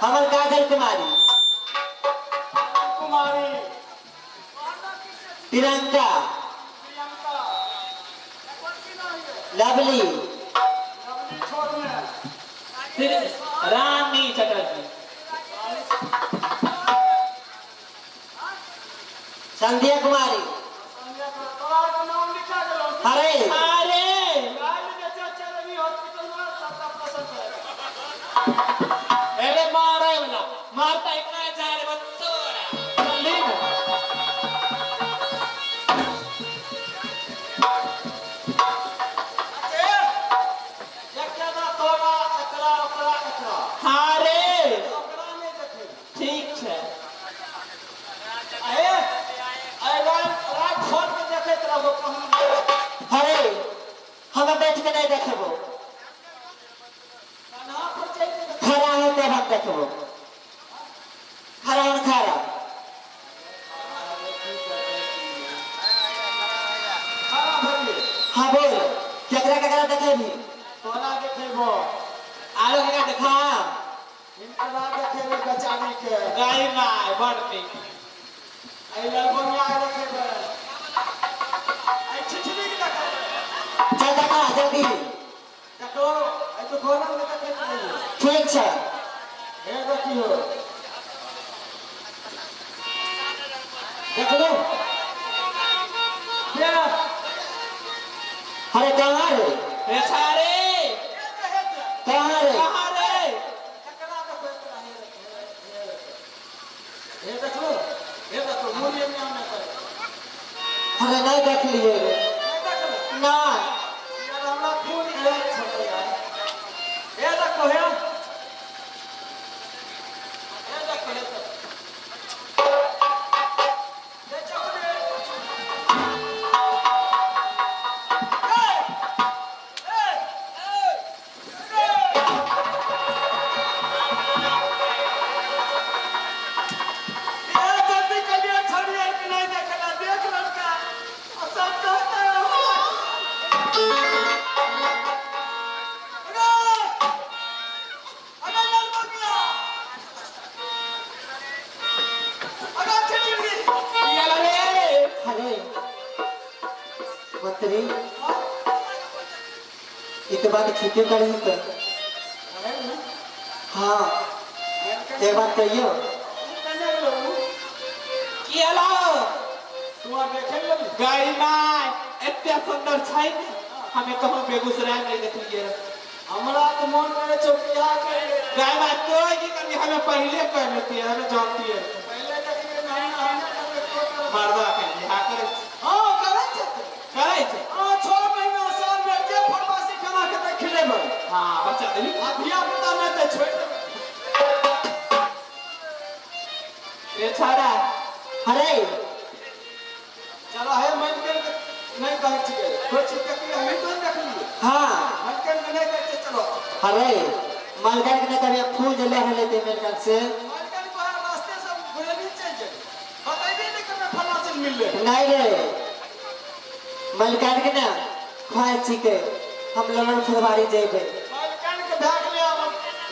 हमर काजल कुमारी। कुमारी। प्रियंका। प्रियंका। एकर की नाम है? लवली। लवली छोट में। फिर रानी चटर्जी। संध्या कुमारी। संध्या कुमारी। तोरा के नाम लिखा गेलो। अरे। अरे। काल्हि जे छै चलबी हॉस्पिटल में सबटा ऑपरेशन करेगा। अरे मारे वाला मारता इतना जा रे बच्चोरा। चल ना। अच्छा, एकटा ना तोरा, एकरा, ओकरा, एकरा। हाँ रे। ओकरा नहि देखै। ठीक छै। अरे, अरे रात रात खोल के देखैत रहबो कहुँ। अरे हम बैठ के नहीं देखबो। कन्हा पर चलि के देखबो। खड़ा हो तब हम देखबो। खड़ा हो, खड़ा। खड़ा भइए। हाँ बोल, केकरा केकरा देखेबी? तोरा देखेबो। आरो केकरा देखा? हाँ। हिनकरा देखेबै बेचारी के। गाय my बड़ नीक। एहि ललबनिया के देखेबै। एहि छिछली के देखेबै। चल देखा जल्दी। देखो, एहि तो गोरम के देखैत रहियै। ठीक छै। हे देखियो। देखलो? के? अरे कहाँ रे? रे छारे। कहाँ रे? कहाँ रे? एकरा देखो, एकरा, हे देखो, हे देखो। हे देखलो? हे देखो, मुड़ी एने ओने करे। अरे नहीं देख लिए रे। नहि देखलो? ना। यार हमरा खून घेरल छलै यार। हे देखो, हे। हे देखो, हे देखो। हे चौकड़ी। ए! ए! ए! ए, जल्दी कलिए छड़ी आर के नहीं देखला, देख लड़का। आ सब कहता है हमरा। अरे! अरे लालबगिया! अरे खिचड़ी! की गेल रे? अरे मंत्री, ये तो बात ठीके करे तो। हाँ एक बात कहियो। कने गेलो? की गेलो? तू आर देखे गेली? गाय my एते सुंदर छै ने, हमें कहूँ बेगूसराय में नहीं देखलिए। हमरा तऽ मन करे छौ बियाह कर ले। गाय my तो की करनी, हमें पहले कर लेती है, हमें जानती है। पहिले देखलियै नहीं, हम नहि करबै तो करबै। मर्दा के बियाह करै छै। हाँ, करै छै। करै छै। हाँ, 6 महीना साल भरि जे फरमासी खाना खेतै खिलेबै। हाँ बच्चा देली। आ धिया पुता नहि तऽ छोड़ि देबै। रे छाड़ा। अरे। चलो हे, मालिकन के नहि कहै छियै। कोइ चीज देखलियै, हमही तो नहि देखलियै। हाँ। मालिकन के नहि कहै छियै, चलो। अरे मालगान के नहीं कभी फूल जे ले रहले थे मेलगान से। मालिकन को रास्ते से घुरेली चलि जेबै। बतेबे नहि करबै फल्लाँ चीज मिललै। नहीं रे, मलकान के ना खाए छिके हम ललन फुलवारी जेबे। मालिकन के भए गेलै आब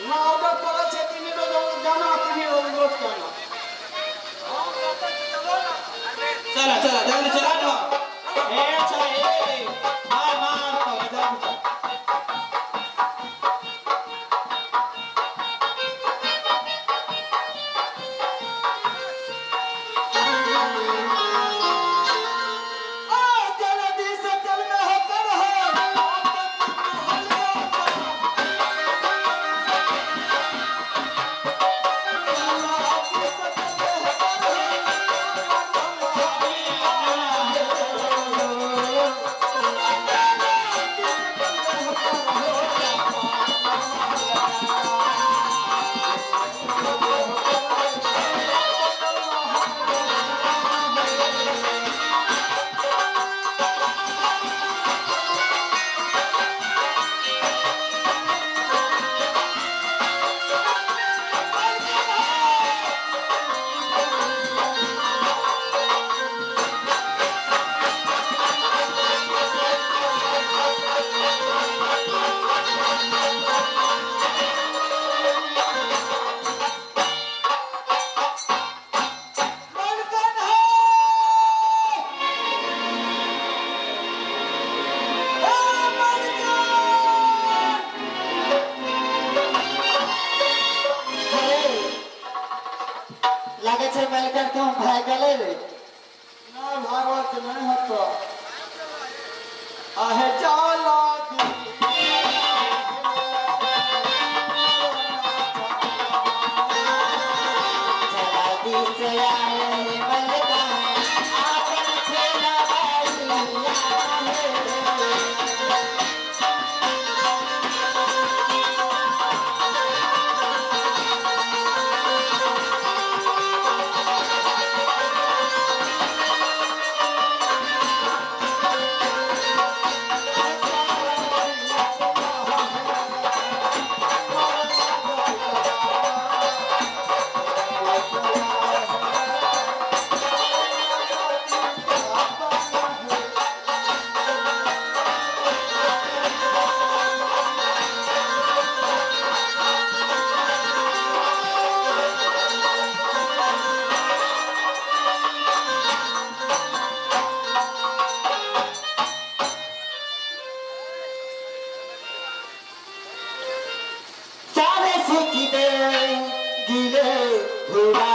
ना ऑर्डर पड़ल छै, तीन रोज जाना, तीन रोज लौट के आना। हाँ, कहतै कि चलो ना। चला चला, जल्दी चला दो। ए अच्छा ए मार मार तो जल्दी चल। आ जल्दी से चल में होकर हो अपन महलिया। गेलै रे। ना भागवत नहीं होतो आहे जाला दी। चला दिस आहे मलका आपण खेळा बाई आहे। सारे सुखी दे गिले भुला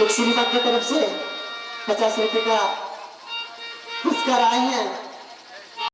एक श्रीमान की तरफ से 50 रुपए का पुरस्कार आए हैं।